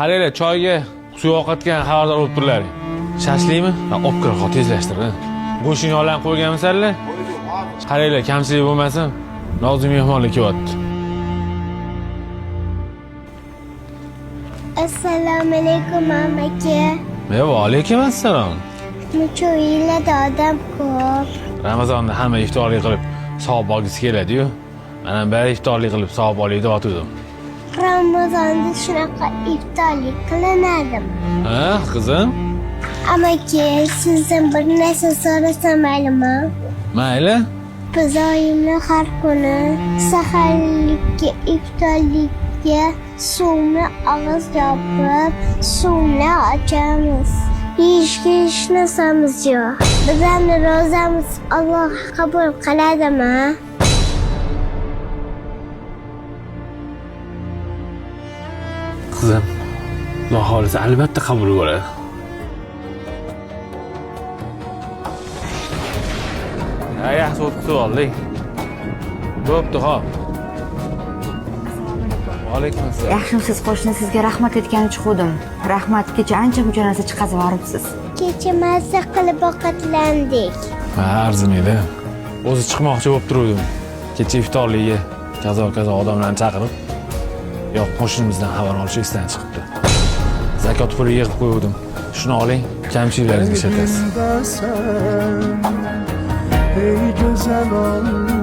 Qaranglar, choyga suv ovqatga xabardor bo'lib turlaring. Shashlikmi? Ha, olib kir, hozir tezlashtir. Ha. Go'shtini yog'larni qo'yganmisanlar? Qaranglar, kamchilik bo'lmasin. Nozik mehmonlar kelyapti. Assalomu alaykum amaki. Va alaykum assalom. Necha uylarda odam ko'p. Ramazonda hamma iftorlik qilib savob olgisi keladi-yu. Mana bari iftorlik qilib savob olay deb otuvdim. Ramazonda shunaqa iftorlik qilinadimi? Ha, qizim? Amaki, sizdan bir narsa so'rasam maylimi? Mayli. Biz oyimni har kuni saharlikka, iftorlikka suvni og'iz yopib, suvni ochamiz. Yeyishga hech narsamiz yo'q. Bizlarni ro'zamiz Alloh qabul qiladimi? Qizim, Xudo xohlasa albatta qabul bo'ladi. Ha, yaxshi o'tkazib oldik. Bo'pti, xo'p. Va alaykum assalom. Yaxshimisiz, qo'shni, sizga rahmat aytgani chiquvdim. Rahmat, kecha ancha muncha narsa chiqazib yuboribsiz. Kecha mazza qilib ovqatlandik. Ha, arzimaydi. O'zi chiqmoqchi bo'lib turuvdim. Kecha iftorligiga kazo-kazo odamlarni chaqirib, yo'q, qo'shnimizdan xabar olish esdan chiqibdi. Zakot puli yig'ib qo'yuvdim. Shuni oling, kamchiliklaringizga ishlatasiz. Sen, ey güzel Allah'ım.